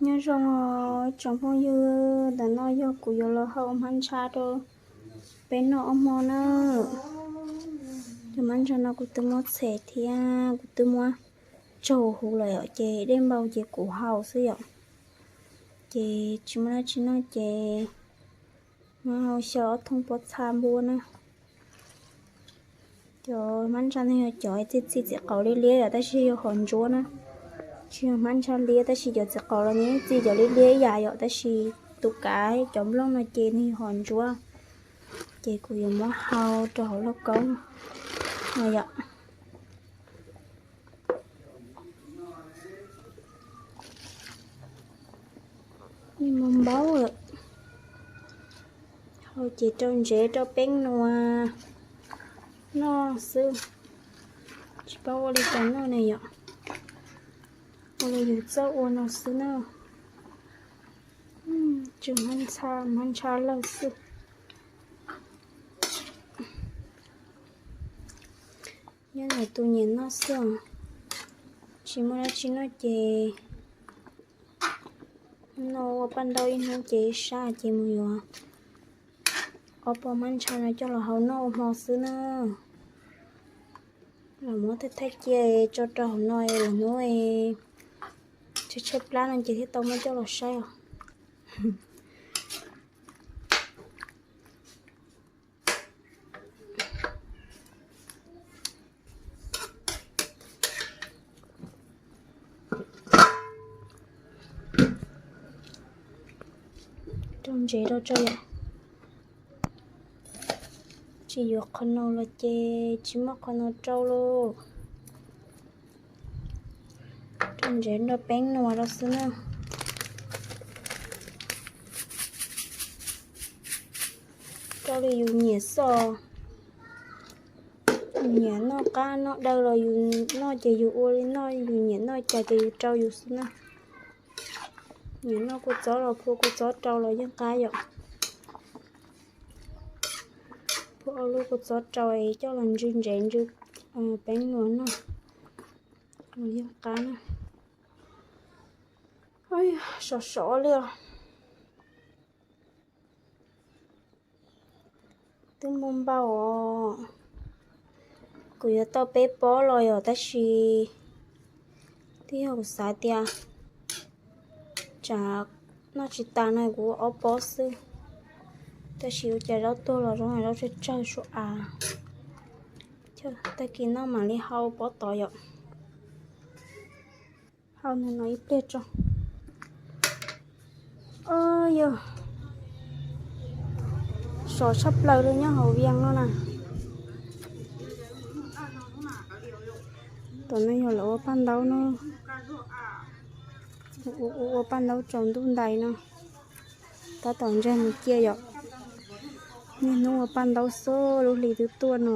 Nyob zoo os tsoom phooj ywg, ntawm no yog kuv yuav los hau hmab ntsha rau peb noj ob hmo na. Cov hmab ntsha no kuv twb muab txhem thiab kuv twb muab tsaug huv lawm yom, ces dej npau ces kuv hau xwb yom. Ces tsis muaj dab tsi noj ces muab hau xyaw ob thooj pob txha npua na. Cov hmab ntsha no yog cov txi txiv qaub liab liab yom, tab sis yog hom ntsuab na. Tsis yog hmab ntsha liab, tab sis cov txiv qaub los nws txi cov liab liab ib yam yom, tab sis tus kav cov nplooj no ces nws yog hom ntsuab. Ces kuv yuav muab hau rau hauv lauj kaub no yom. Nws mus npaub lawm. Hau ces rau ntsev rau peeb nua noj xwb, tsis paub ua li cas noj ne yom. Ua li yus txawj ua no xwb na. Tsuas hmab ntsha, hmab ntsha lawj xwb. Nyob ntawm tus nyiam noj xwb os, tsis muaj dab tsi noj ces no ua paj ntaub ib hnub ces sab ces mus yuav ob pob hmab ntsha no coj los hau noj ua hmo xwb na. Los muab thaij thaij cia tso rau hauv no lwm hnub tshaib tshaib plab no ces thiaj tau muab coj los saib os. Rau ntsev rau tso yom. Tsis yuav qhov no los ces tsis muaj qhov no rau lauj. Rau ntsev rau peeb nua rau xwb na. Rau li yus nyiam xwb. Yus nyiam noj qab noj dawb los yus noj ces yus ua li noj, yus nyiam noj cas ces yus rau yus xwb na. Nyiam noj kua txob los phua kua txob rau los yeej qab yom. Phua ob lub kua txob rau es coj los ntsw ntsev ntsw peeb nua noj los yeej qab na. Sov sov li os. Twb npau npau os. Kuv yuav tau peb pob los yom, tab sis twb yog kuv xav tias tsam noj tsis tas no kuv ua ob pob xwb. Tab sis ua cas zaub tuag los zoo zaub tsawg tsawg sua av. Tag kis noj mam li hau pob tod yom. Hau ntawm no ib pliag tso. Yog sov tshaj plaws li nyob hauv Vias no na. Tom no yog lawv ua paj ntaub no, ua paj ntaub tsaus ntuj ntais no. Tab tom ntsaig mus ciaj yom. Niaj hnub ua paj ntaub xwb, lub hli twb tuaj no.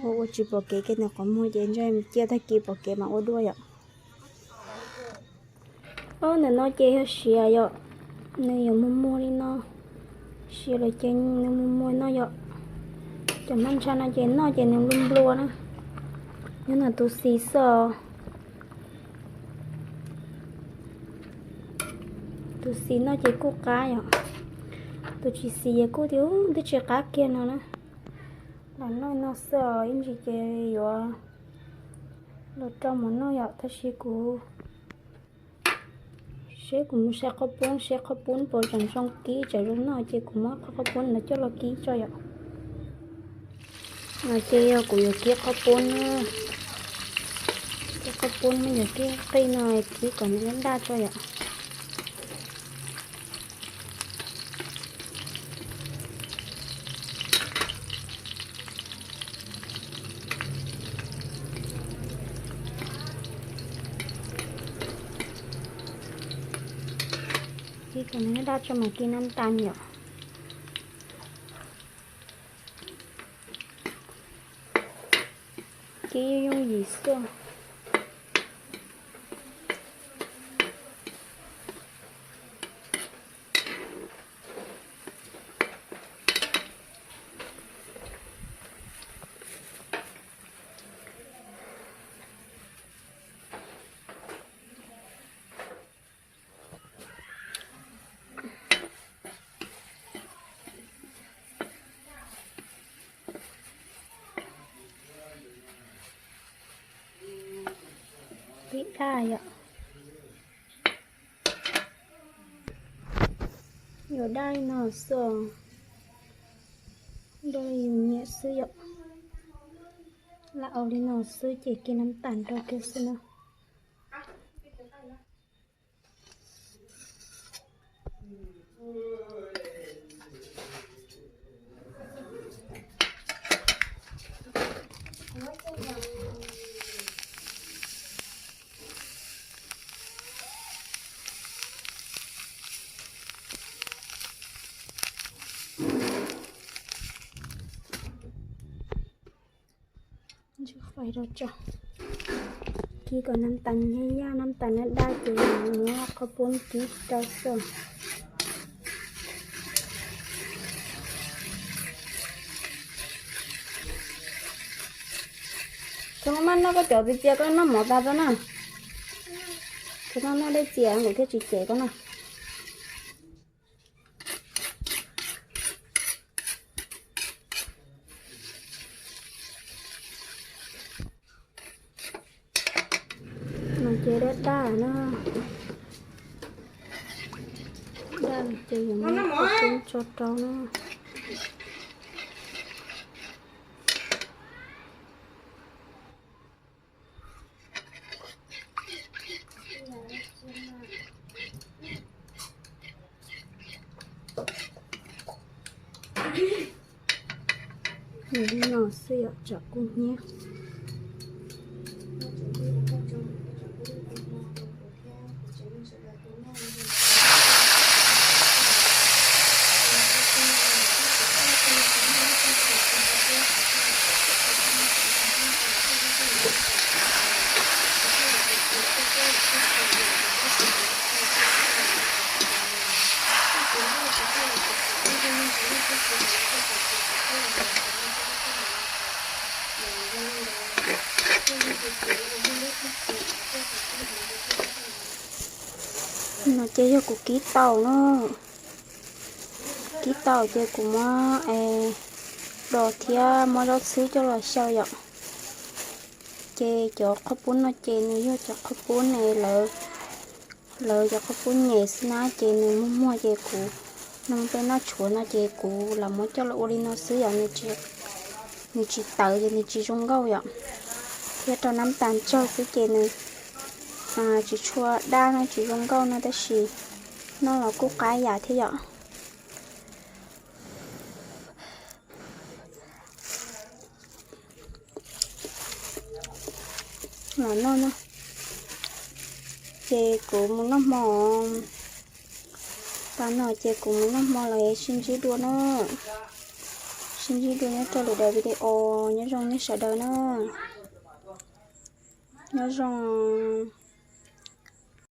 Ua ua tsis pom kev kiag ntawm qhov muag ces ntsaig mus ciaj tag kis pom kev mam ua dua yom. Ob ntawm no ces yog siav yom, nws yuav muag muag li no. Siav lawm ces nws muag muag no yom. Cov hmab ntsha no ces noj ces nws nplua nplua na. Nyob ntawm tus xis xwb os. Tus xis noj ces kuj qab yom. Tus tsis xis ces kuj tias twb tsis qab kiag no na. Los noj no xwb os, ib ntsis ces yuav los rau mov noj yom, tab sis kuv seb kuv mus saib qhov poob, seb qhov poob puas tseem zoo kib tseem zoo noj ces kuv muab qhov qhov poob ntawd coj los kib tso yom. No ces yog kuv yuav kib qhov poob na. Kib qhov poob no yog kib qij no kib kom nws daj daj tso yom. Kib kom nws daj daj tso mas kib nab tas yom. Kib yooj yim xwb. Daj yom. Yuav daj li no xwb, daj li yus nyiam xwb yom. Lam ua li no xwb ces kis nab tas nrog kiag xwb na. Ntsis fais rau tso. Kib kom nab tas nyob yaj, nab tas nyob daj ces muab qhov poob kib rau xwb. Txhob maj noj koj cov txias txias, koj noj mov tas tso na. Txhob noj dej txias, kuv thiaj tsis cem koj na. No ces daj daj na. Daj ces yuav muab qhov poob tso rau na. Nws li no xwb yom, tsam kub hnyiab. No ces yog kuv kib tau na. Kib tau ces kuv muab dos thiab muab zaub txhwb coj los xyaw yom. Ces cov qhaub poob no ces nws yog cov qhaub poob ne, lawv cov qhaub poob nyem xwb na, ces nws muag muag ces kuv no peb noj tshuav no ces kuv lam muab coj los ua li no xwb yom. Nws tsis tawv ces nws tsis zoo nkauj yom, thiab rau nab tas tsawg xwb ces nws tsis tshua daj no, tsis zoo nkauj no, tab sis noj los kuj qab yam thiab yom. Los noj no, ces kuv mus noj hmo. Tas no ces kuv mus noj hmo los sib ntsib dua na. Sib ntsib dua nyob rau lwm daim video, nyob zoo nej sawv daws na. Nyob zoo.